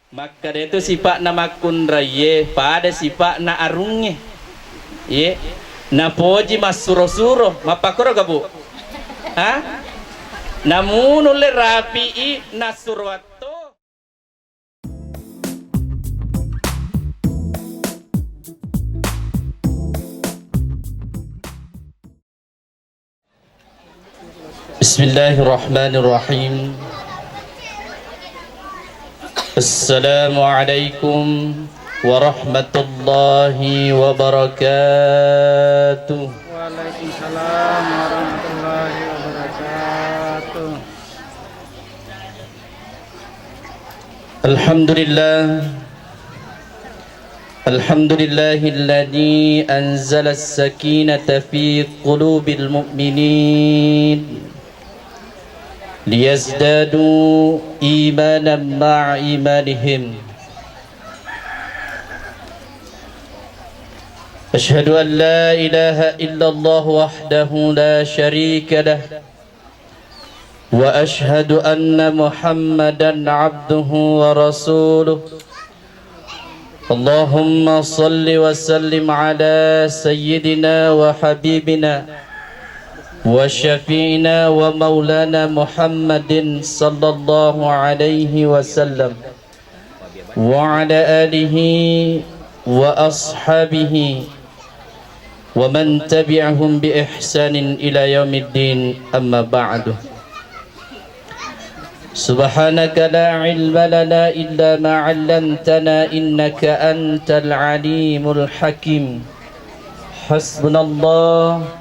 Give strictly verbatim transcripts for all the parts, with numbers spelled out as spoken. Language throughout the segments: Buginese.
Makkeda itu sipa'na makkunraiye, pada sipa'na arungnge. Ye, napoji massuro-suro, mappakoroga, Bu? Ha? Namunu le rapi'i nassuroatto. بسم الله الرحمن الرحيم. السلام عليكم ورحمة الله وبركاته. Waalaikumsalam warahmatullahi wabarakatuh. الحمد لله. الحمد لله الذي أنزل السكينة في قلوب المؤمنين ليزدادوا إيمانا مع إيمانهم. أشهد أن لا إله إلا الله وحده لا شريك له، وأشهد أن محمدا عبده ورسوله. اللهم صل وسلم على سيدنا وحبيبنا وشفيعنا ومولانا محمد صلى الله عليه وسلم وعلى آله وأصحابه ومن تبعهم بإحسان إلى يوم الدين، أما بعد. سبحانك لا علم لنا إلا ما علمتنا إنك أنت العليم الحكيم. حسبنا الله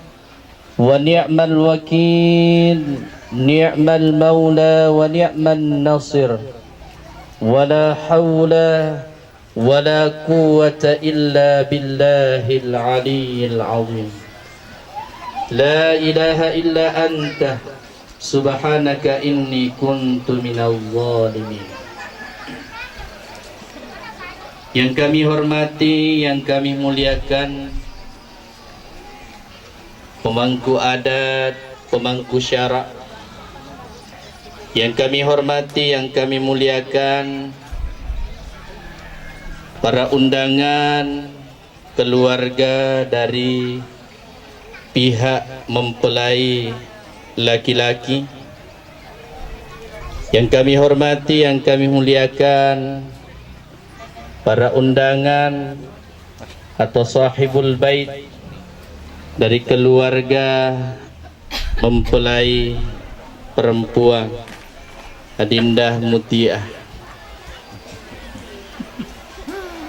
ونعم الوكيل، نعم المولى ونعم النصير، ولا حول ولا قوة إلا بالله العلي العظيم. لا إله إلا أنت سبحانك إني كنت من الظالمين. Yang kami hormati, yang kami muliakan, pemangku adat, pemangku syara yang kami hormati, yang kami muliakan, para undangan, keluarga dari pihak mempelai laki-laki yang kami hormati, yang kami muliakan, para undangan atau sahibul bait dari keluarga mempelai perempuan Adinda Mutiah.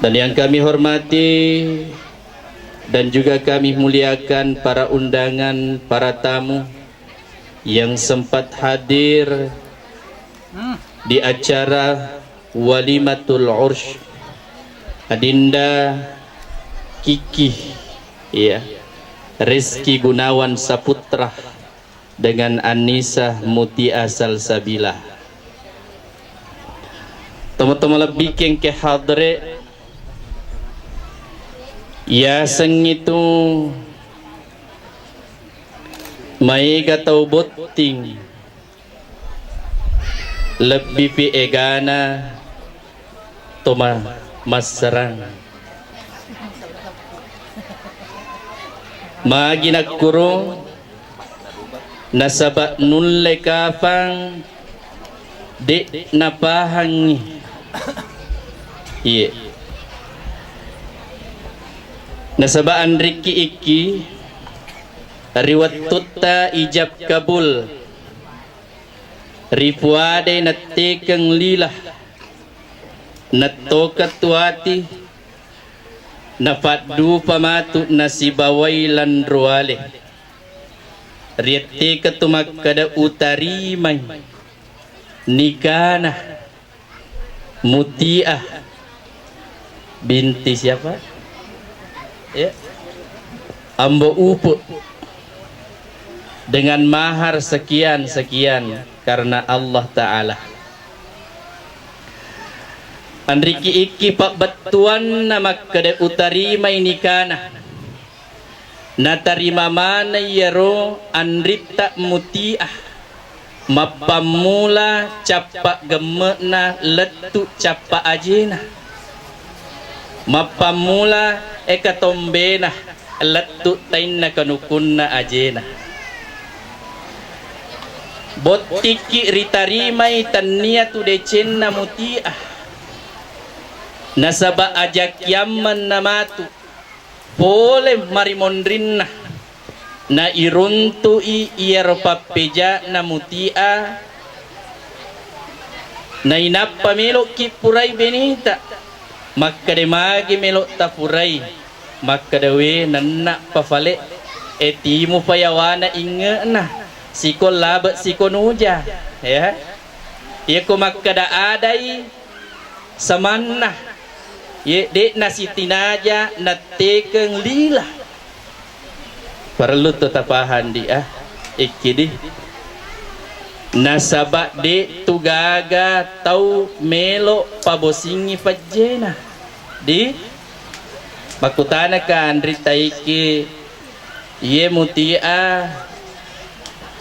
Dan yang kami hormati dan juga kami muliakan para undangan, para tamu yang sempat hadir di acara Walimatul Urs, Adinda Kiki, iya, Rizky Gunawan Saputra dengan Anisa Mutia Salsabila. Tomo-tomo lebbi kengke hadre, yaseng itu maega tau botting. Lebbipi egana to ma-, masserang. Magi nakkuro, nasaba nulle kafang de napahangngi. Iye. Nasaba anrikki ikki ri wettutta ijab kabul. Ripuadai nattekeng lila, nattokeng tuati, napaddupa matu nasibawai lanroale. Riettekeng tu makkeda utarimai nikana Mutiah binti siapa? Ya. Ambo Upu dengan mahar sekian-sekian karena Allah Ta'ala. Anriki ikki pabbettuanna makkeda utarimai nikana. Natarima maneng iyaro anritta Mutiah Mappammula cappa gemme'na lettu cappa ajena. Mappammula eka tombena lettu tainna kanukunna ajena. Bottikki ritarimai tennia tu decenna Muti'ah. Nasaba ajakkiammenna matu pole marimonrinna. Nairuntu'i iyaro pappeja'na Muti'ah, nainappa melo'ki purai beneta. Makkeda, magi melo tapurai? Makkeda, we, nenna'pa fale, e, timupa yawana inge'na, siko labe siko nuja, ya. Iyako makkeda adai, samanna, ye, de'na sitinaja nattekeng lila. Parellu to tapahang di, ah, ikki di. Nasaba de tu gaga tau melo pabosingi pajjena. Di, makkutanaka anrita ikki, ye Mutia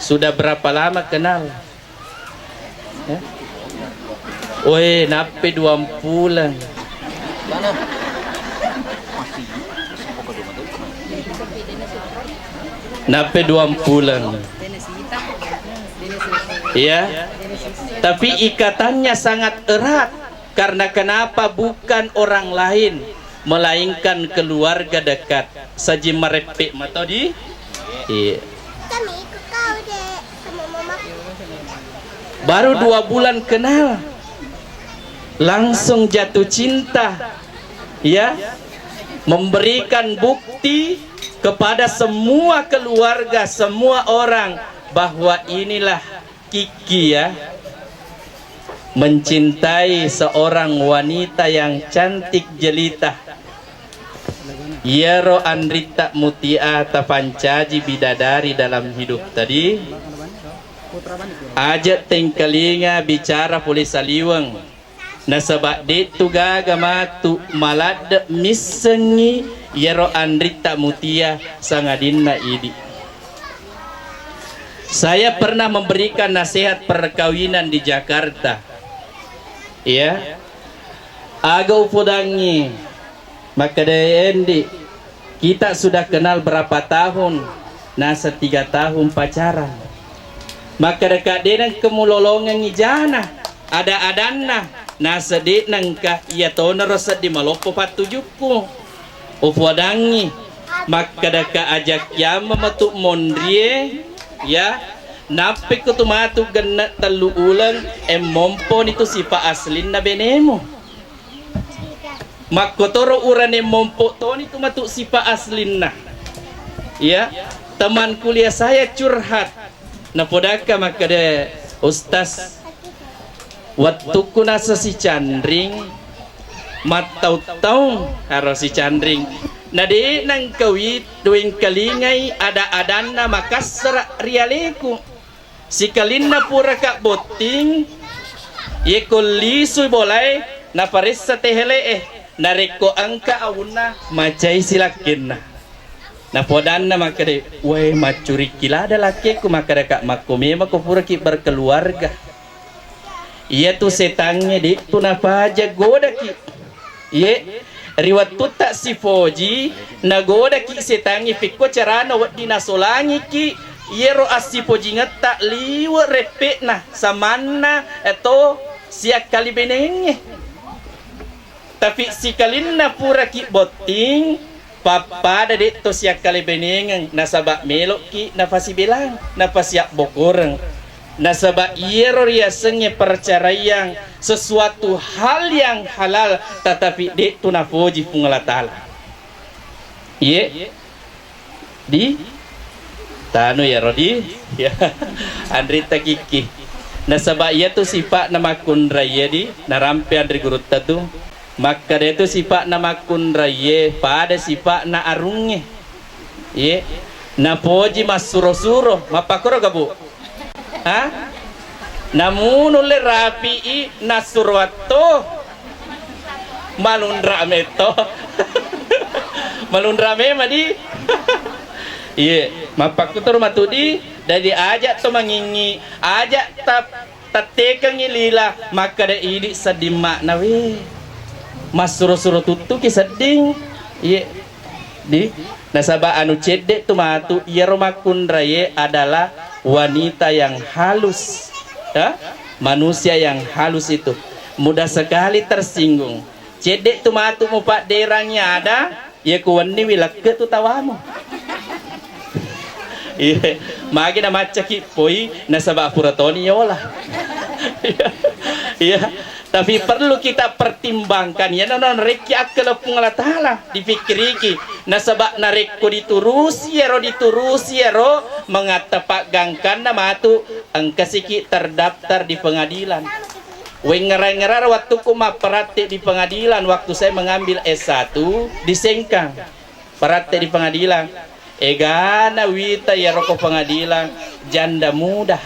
sudah berapa lama kenal? Eh? Oe, nappe duampuleng. Nappe duampuleng. Iya. Tapi ikatannya sangat erat. Karena kenapa? Bukan orang lain, melainkan keluarga dekat. Saji mareppe mato di? Iya. Baru dua bulan kenal, langsung jatuh cinta, ya, memberikan bukti kepada semua keluarga, semua orang bahwa inilah Kiki, ya, mencintai seorang wanita yang cantik jelita. Iyaro anritta Mutia tapancaji bidadari dalam hidup tadi. Aja tengkalinga bicara pole saliweng. Nasaba de'tu gaga matu maladde missengngi iyaro anritta Mutia sangadinna idi. Saya pernah memberikan nasihat perkawinan di Jakarta. Iya. Aga upodangngi, makkeda, Endi, kita sudah kenal berapa tahun? Nasa tiga tahun pacaran. Makkeda, ka de nengka mulolongengngi jana, ada-adanna, nasa de nengka iya tonaro seddi maloppo pattujukku. Upodangngi, makkeda, ka ajak yamma matu monrie, ya, nappekko tu matu genne tellu uleng, emmomponi tu sipa aslinna benemu. Makkotoro urane mompo toni tu matu sipa aslinna. Ya, teman kuliah saya curhat. Napodakka makkeda, Ustaz, wettukku nasa si Canring, mattau-taung aro si Canring. Na de nengkawi wengkalingai ada-adanna makassara ri aleku. Sikalinna puraka botting, yeko lisui bolae, naparessa tehele'e, narekko engka awunna, macai silakkenna. Napodanna makkeda, "Wae, maccurikki lada lakkeku," makkedaka, "Makko memako puraki berkeluarga." Iyatu setangnge de'tu napaja godaki. Iye, ri wettutta sipoji, nagodaki setangnge pekko carana wedding nasolangiki iyero assipojingetta liwe reppe'na, samanna to siakkalibenengnge. Tapi sikalinna puraki botting, pappada de'to siakkalebenengeng, nasaba melo'ki napasibelang, napasiabbokoreng. Nasaba iyero riasengnge perceraian sesuatu hal yang halal, tetapi de'tu napoji Puang Allah Taala. Iye. Di? Tanu iyaro di? Ya. Anritta kikki. Nasaba iyatu sipa'na makkunraiye di, narampe anri gurutta tu. Makkeda tu sipa'na makkunraiye, pada sipa'na arungnge. Iye. Napoji massuro-suro, mappakoro ga, Bu? Ha? Namu nulle rapi'i nassuroatto. Malunra metto. Malunra mema di. Iye, mappakkutoro matu di, dadi aja to mangingi, aja ta-, tattekengi lila, makkeda idi sedding makna we. Massuro-suro tuttuki sedding. Iye. Di, nasaba anu cedde tu matu, iyaro makkunraie adalah wanita yang halus. Ya? Manusia yang halus itu mudah sekali tersinggung. Cedde tu matu mupadderangi ada, iya ku wenniwi lekke tu tawamu. Iya, magi namaccaki poi nasaba pura toni yola. Iya. Iya. Tapi perlu kita pertimbangkan, ya, nono rekki akkaleng Puang Allah Taala dipikkiriki. Nasaba narekko diturusi ero, diturusi ero, mengatta paggangkanna matu, engkasiki terdaftar di pengadilan. Wengngara-ngarara wattukku mapparatti di pengadilan waktu saya mengambil S satu di Sengkang. Paratte di pengadilan. Egana wita iyaro ko pengadilan, janda muda.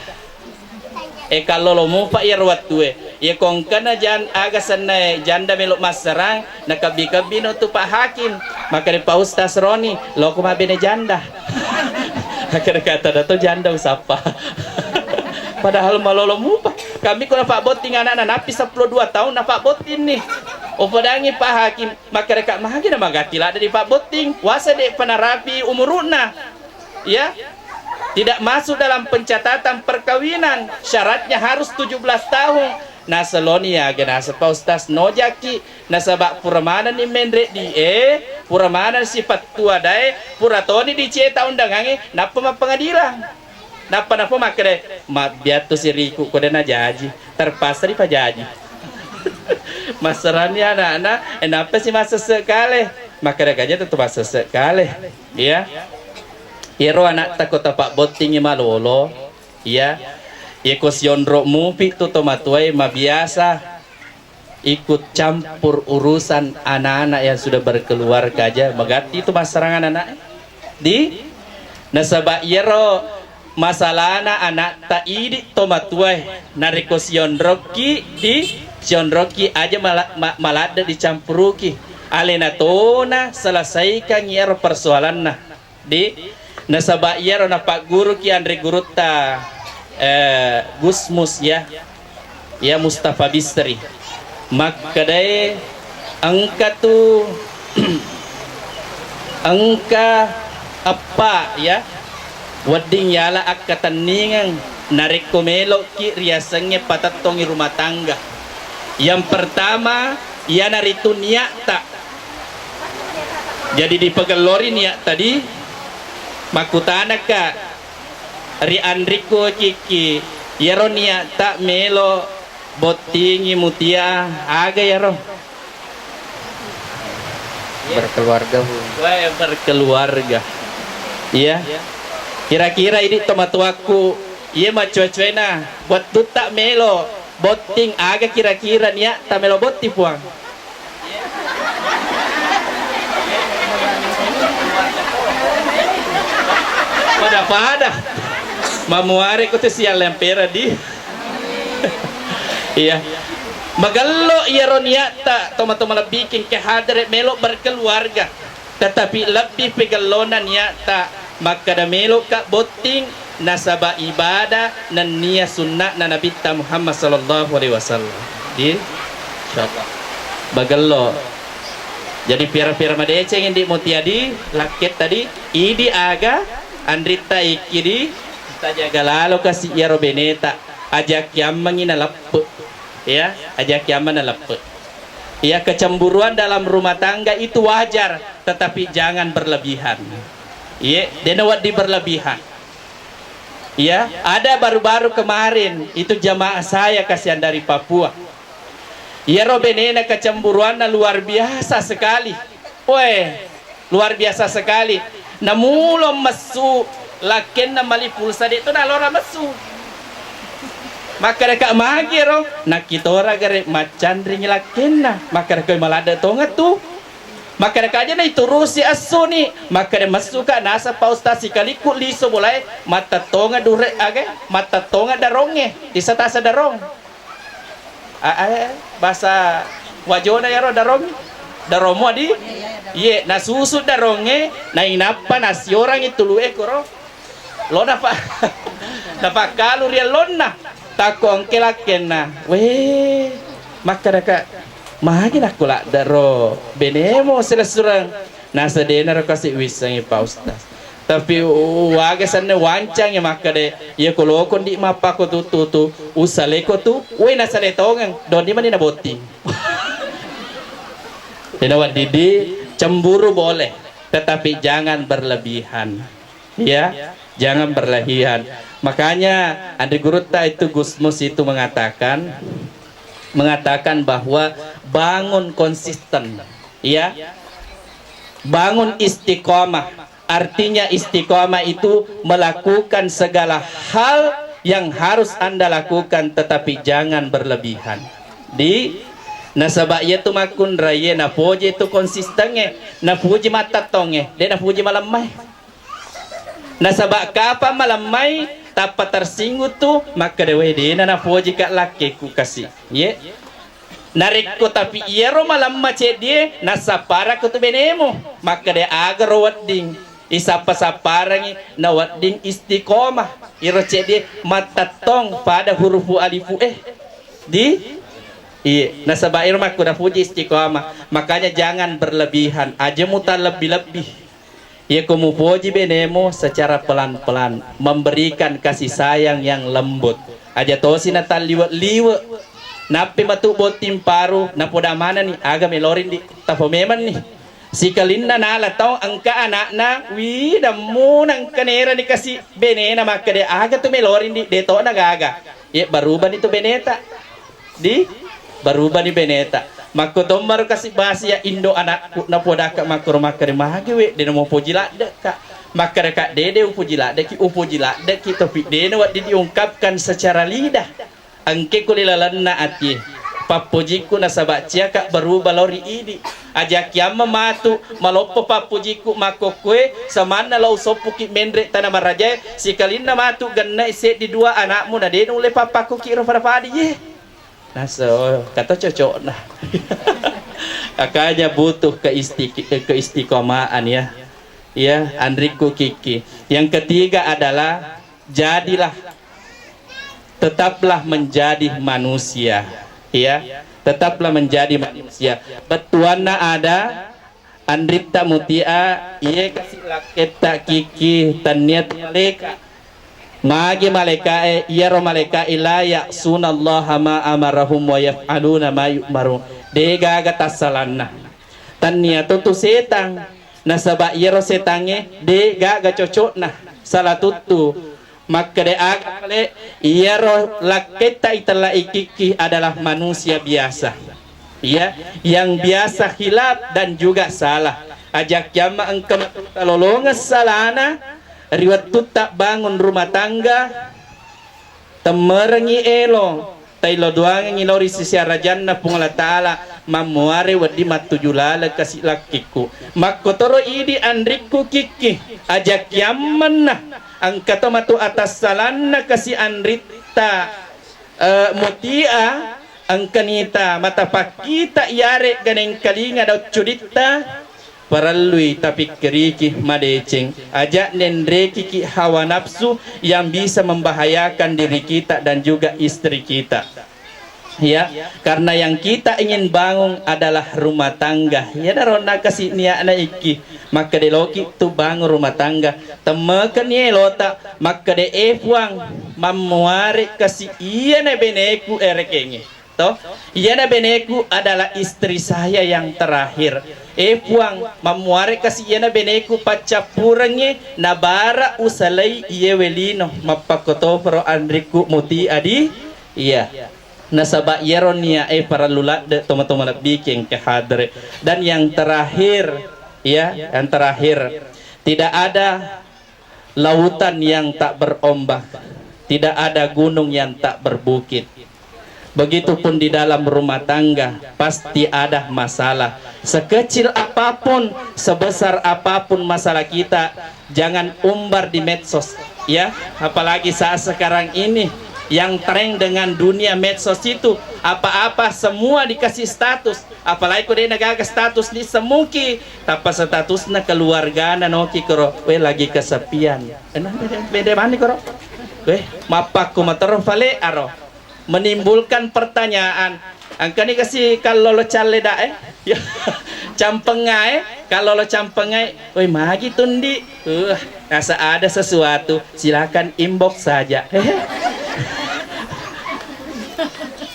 E, kallolo mupa iyaro wattue. Iya ko engkana jan-, aga sennae janda melo massarang, nakebbi-kebbi no tu Pak Hakim. Makkeda Pak Ustaz Roni, loko mabbene janda. Akhirnya kata dato janda usappa. Padahal malolo mupa. Kami ko napabbotting anakna, nappi seppulo dua tahun napabbotting ni. Upodangi Pak Hakim, makkedaka magi na magatti ladde dipabbotting, wasa de'pa narapi umuru'na. Ya, tidak masuk dalam pencatatan perkawinan, syaratnya harus tujuh belas tahun. Naseloni ya, aga naseng Pak Ustaz, nojaki, nasaba pura manenni menre di e, pura maneng sipattua dae, pura toni diceta undangange, nappa mappengadilang. Nappa, nappa makkeda, "Mabbiattu siriku, ko dena jaji, terpaksa dipajaji." Masseranni anakna, e, nappa si massesse kale. Makkeda kaja tettu massesse kale. Iya. Iyaro anakta ko tapabbottingi malolo, iya. Iya ko sionro mupi tu tomatuae mabiasa ikut campur urusan anak-anak yang sudah berkeluarga aja, magatti itu masarangan anak di nasaba iyaro masalahna anakta idi tomatuae narekko sionrokki di sionrokki aja mala-, ma-, maladde dicampuruki alena tona selesaikan iyaro persoalanna. Di, nasaba iyaro napagguruki anre gurutta, eh, Gusmus ya, ya Mustafa Bisri. Makkedae engka tu, engka eppa ya, wedding yala akkatenningeng narekko meloki riasengnge patettongi rumah tangga. Yang pertama, iyanaritu niatta. Jadi dipegellori niat tadi, makkutanaka ri anrikku kikki, iyaro niatta melo bottingi mutia aga iyaro? Berkeluarga, Bu. Wae, berkeluarga. Iya. Kira-kira idi tomatuakku, iya macoe-coena wettutta melo botting aga kira-kira niatta melo botting, Puang? Pada-pada. Mamuare ko tu siang lempera di. Iya. Magello iyaro niatta, toma-toma lebbiking ke hadere melo berkeluarga. Tetapi lebbi pegellona niatta makkeda meloka botting nasaba ibadah nennia sunna'na Nabitta Muhammad sallallahu alaihi wasallam. Di? Insyaallah. Bagello. Jadi piara-piara madeceng indi mutia di lakketta di idi aga anritta ikki di tajaga lalo kasi iyaro beneta aja kiammengi naleppe. Ya, aja kiammeng naleppe. Ya, kecemburuan dalam rumah tangga itu wajar, tetapi jangan berlebihan. Iya, dena wedding berlebihan. Ya, ada baru-baru kemarin itu jamaah saya kasihan dari Papua. Iyaro benena kecemburuanna luar biasa sekali. Weh, luar biasa sekali. Namulo messu lakkenna mali pulsa de' to nalora messu. Makkedaka magi ero, nakkitora gare maccanringi lakkenna. Makkedaka maladde tongeng tu. Makkedaka aja na iturusi essuni. Makkeda messuka naseng Pak Ustaz sikalikku lisu bolae mattettonga dure age, mattettonga darongnge, disatasa darong. A-, eh, bahasa wajona yaro darong. Daromo di? Iye, nasusu darongnge, nainappa nassiorangi tulu'e koro. Lo napa-, napakkalu ri ellonna. Takko engke lakkenna. Weh, makkadaka, magi nakko laddero benemo silessureng. Nasedenaro kasi wissengi Pak Ustaz. Tapi u-, waga sanne wancangi makkade, iya ko loko ndi mappako tu, tu, tu, usaleko tu, weh nasale tongeng, doni mani nabotting. Dena waddidi, cemburu boleh, tetapi jangan berlebihan. Ya, jangan berlebihan. Makanya Andri Gurutta itu Gusmus itu mengatakan, mengatakan bahwa bangun konsisten, ya. Bangun istiqomah. Artinya istiqomah itu melakukan segala hal yang harus Anda lakukan, tetapi jangan berlebihan. Di nasaba iya tu makkunraiye napoji tu konsistengnge, napuji mattattongnge, de napuji malemmai. Nasaba kapang malemmai, tappa tersinggung tu, makkeda, "Weh, dena napoji ka lakkeku kasi." Ye. Narekko tapi iyaro malemma ceddie, nassapparakko tu benemu. Makkeda, "Agaro wedding isappa-sapparangi na wedding istiqomah." Iro ceddie mattettong pada hurufu alifu eh. Di? Iye, nasaba iro makkuda puji istiqomah. Makanya jangan berlebihan, aja muta lebbi-lebbi. Iya ko mupoji benemu secara pelan-pelan, memberikan kasih sayang yang lembut. Aja tosi natalliwe-liwe. Nappi matu botting paru, napoda manenni, aga melorindi, tapo memenni. Sikalinna nala tau engka anakna, wi, dammu nengka nerani kasi benena makkeda, aga tu melorindi, de to na gaga. Ye, barubani tu beneta. Di barubani beneta. Makko tommaro kasi basi ya indo anakku, napodaka makkoro makkere magi we, de namo poji laddeka. Makkere ka dede upoji laddeki, upoji laddeki, tapi de na wedding diungkapkan secara lidah. Engke kuli lalenna atie. Pappojikku nasaba ciaka berubah lao ri idi. Aja kiamma matu maloppo pappojikku makkokkoe samanna lao usoppuki menre tana marajae, sikalinna matu gennai seddi dua anakmu na de nulle pappakkuki ro pada-pada ye. Naso, kata cocokna. Makanya butuh keisti-, keistiqomahan ya. Ya, Andrikku Kiki. Yang ketiga adalah jadilah, tetaplah menjadi manusia. Ya, tetaplah menjadi manusia. Bettuanna ada, Anritta Mutia, iye kasi lakketta Kiki, tannia tu malaeka. Magi malaekae, iyaro malaekae la ya'sunallaha ma amarahum wa yaf'aluna ma yu'marun. De gaga tassalanna. Tannia to tu setang, nasaba iyaro setangnge de gaga cocokna. Salah tuttu. Makkeda aga pale, iyaro lakketta itella ikikki adalah manusia biasa. Ya, yang biasa khilaf dan juga salah. Aja kiamma engka matu talolongeng salana ri wettutta bangun rumah tangga, temmerengngi elo, tailo doangengngi lao ri sisi arajanna Puang Allah Ta'ala, mammuare wedding mattuju laleng kasi lakkikku. Makkotoro idi Anrikku Kikki, aja kiammenna engka to matu atassalanna kasi Anritta, eh, Mutia, engka nita mata pakkita iyare'ga nengkalinga daung cuditta, parellui tapikkiriki madeceng, aja nenrekiki hawa nafsu yang bisa membahayakan diri kita dan juga istri kita. Ya, karena yang kita ingin bangun adalah rumah tangga. Iyanaro nakasi niatna ikki, makkeda loki tu bangun rumah tangga. Temmekenni elota, makkeda, "E Puang, mammuare kasi iyana beneku erekengnge." To, iyana beneku adalah istri saya yang terakhir. E Puang, mammuare kasi iyana beneku paccappurengnge, nabara usalai iyewe lino, mappakotoparo Anrikku Mutia di, iya. Nasaba iyaro niae parellu ladde toma-toma lebbiki engka hadere. Dan yang terakhir, ya, yang terakhir, tidak ada lautan yang tak berombak, tidak ada gunung yang tak berbukit. Begitupun di dalam rumah tangga, pasti ada masalah. Sekecil apapun, sebesar apapun masalah kita, jangan umbar di medsos, ya. Apalagi saat sekarang ini, Yang tren dengan dunia medsos itu, apa-apa semua dikasih status. Apalagi ko de' na gaga status ni semuki, tappa statusna keluargana noki koro, we lagi kesepian. Enang beda, beda mani koro. We, mappakku matero fale aro. Menimbulkan pertanyaan, engkani kasi kallolo calle dae? Ya, campengngae, kallolo campengngae, oi magi tundi. Uh, rasa ada sesuatu, silakan inbox saja.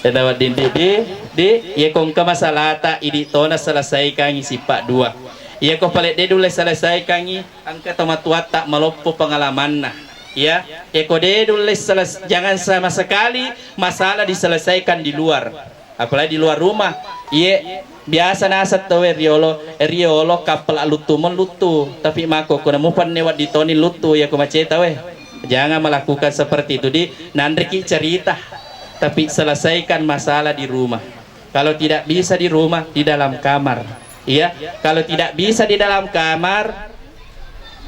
Eda wedding di, di, di, iya ko engka masalata, idi tona selesaikangi sipa dua. Iya ko pale de' dulle selesaikangi, engka tomatuatta maloppo pengalamanna. Ya, iya ko de' dulle seles-, jangan sama sekali masalah diselesaikan di luar. Apalagi di luar rumah. Iye, biasa naseng tauwe riolo, riolo kappala luttu meluttu. Tapi mako ko namu panne wedding toni luttu, iya ko maceta we. Jangan melakukan seperti itu, di nanriki cerita. Tapi selesaikan masalah di rumah. Kalau tidak bisa di rumah, di dalam kamar. Iya, kalau tidak bisa di dalam kamar,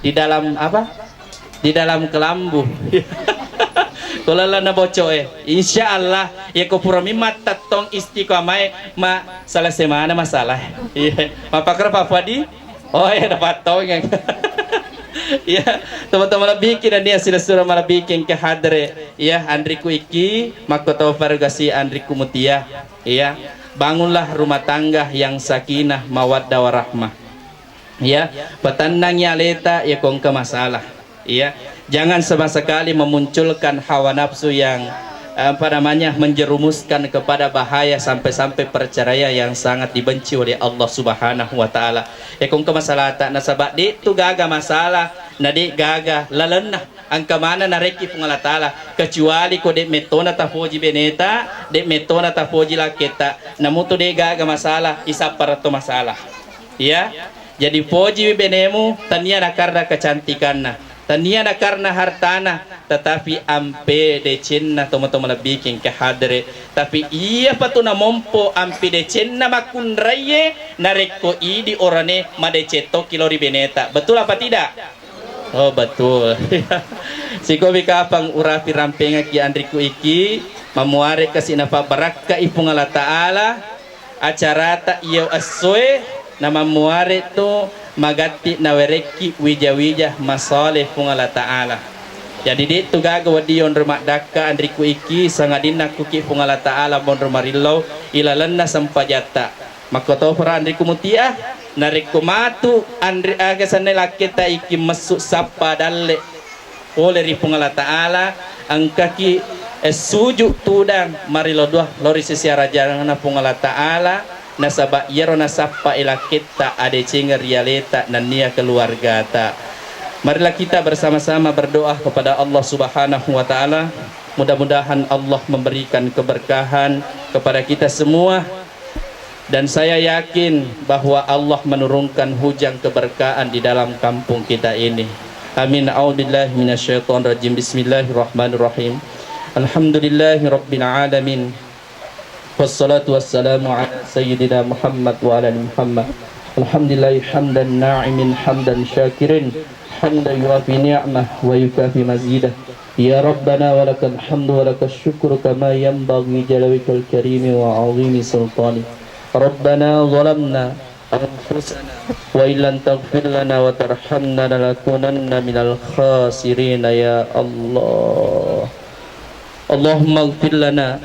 di dalam apa? Di dalam kelambu. Ko lalenna boco'e. Insya Allah, iya ko pura mimma tettong istiqamae, ma selesai mana masalah. Iya, mappakara Papua di? Oh iya, dapat tongeng. Iya, teman-teman lebih kira nih, silessureng malebbi'e engka hadere. Iya, anriku Iki, makkotoparo gasi anriku Mutia. Iya, bangunlah rumah tangga yang sakinah, mawaddah, warahmah. Iya, patennangi aleta iya ko engka masalah. Iya, jangan sama sekali memunculkan hawa nafsu yang, apa namanya, menjerumuskan kepada bahaya sampai-sampai perceraian yang sangat dibenci oleh Allah Subhanahu wa Ta'ala. Iya ko engka masalata, nasaba de' tu gaga masalah na de' gaga lalenna. Engka mana narekki Puang Allah Ta'ala, kecuali ko de' mettona tapoji beneta, de' mettona tapoji lakketta, namutu de' gaga masalah, isapparatto masalah. Iya. Jadi pojiwi benemu, tania nakarena kecantikanna, tania nakarena hartana, tetapi ampe decenna, tomatoa malebbi'e engka hadere. Tapi iya patu namompo ampe decenna makkunraie, narekko idi orane madeceng tokki lao ri beneta. Betul apa tidak? Oh, betul. Sikomi kapang urapi rampengakki anriku Iki, mamuare kasi napabbarakkai Puang Allah Ta'ala acarata iya essoe, namammuare tu magatti nawerekki wija-wija masale Puang Allah Ta'ala. Jadi de' tu gaga wedding yonro maddakka anriku Iki, sangadinna kuki Puang Allah Ta'ala monro marillau ilalenna sempajatta. Makkotoparo anriku Mutia, narekko matu anri aga senna lakketta Iki messu sappa dalle pole ri Puang Allah Ta'ala, engkaki eh, suju tudang marilo dua lao ri sesi arajanna Puang Allah Ta'ala, nasaba iyaro nasappa ilakketta adecengeng ri aleta nennia keluargata. Marilah kita bersama-sama berdoa kepada Allah Subhanahu wa Ta'ala. Mudah-mudahan Allah memberikan keberkahan kepada kita semua. Dan saya yakin bahwa Allah menurunkan hujan keberkahan di dalam kampung kita ini. Amin. A'udzubillahi minasyaitonirrajim. Bismillahirrahmanirrahim. Alhamdulillahirabbil alamin. Wassalatu wassalamu ala sayyidina Muhammad wa ala ali Muhammad. Alhamdulillahi hamdan na'imin hamdan syakirin. Hamdan yuwafi ni'mah wa yukafi mazidah. Ya Rabbana wa lakal hamdu wa lakal syukru kama yanbaghi li jalali wajhikal karimi wa azimi sultanik. Rabbana zalamna anfusana wa illam taghfir lana wa tarhamna lanakunanna minal khasirin, ya Allah. Allahumma ighfir lana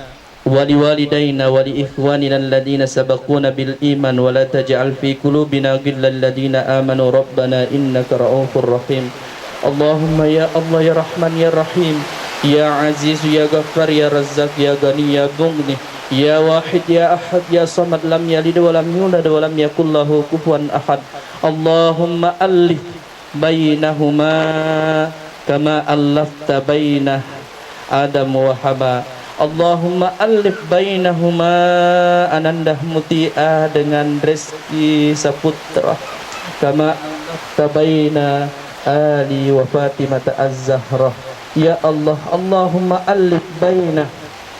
wa liwalidaina wa li ikhwanina alladhina sabaquna bil iman wa la taj'al fi qulubina ghillan lil ladzina amanu rabbana innaka ra'ufur rahim. Allahumma ya Allah, ya Rahman, ya Rahim, ya Aziz, ya Ghaffar, ya Razzaq, ya Ghani, ya Mughni, ya Wahid, ya Ahad, ya Samad, lam yalid wa lam yulad wa lam yakul lahu kufuwan ahad. Allahumma allif bainahuma kama allafta baina Adam wa Hawa. Allahumma allif bainahuma Ananda Mutia dengan Reski Saputra kama allafta baina Ali wa Fatimata Az-Zahra. Ya Allah, Allahumma allif baina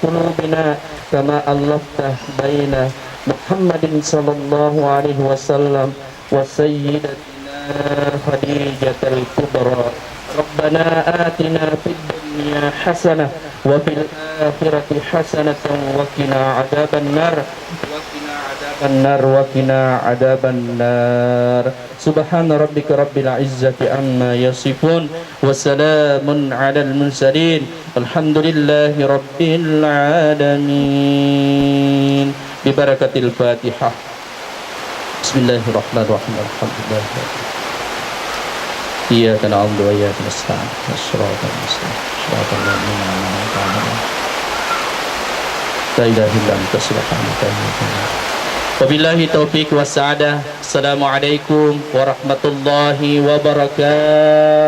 qulubina kama allafta baina Muhammadin sallallahu alaihi wasallam wa sayyidatina Khadijatal Kubra. Rabbana atina fid dunya hasanah وفي الآخرة حسنة وقنا عذاب النار. وقنا عذاب النار. وقنا عذاب النار. سبحان ربك رب العزة عما يصفون. وسلام على المرسلين. والحمد لله رب العالمين. ببركة الفاتحة. بسم الله الرحمن الرحيم. الحمد لله. إياك نعبد وإياك نستعين. الصراط المستقيم. صراط الذين أنعمت عليهم. لا إله إلا أنت سبحانك إني كنت. وبالله التوفيق والسعادة. السلام عليكم ورحمة الله وبركاته.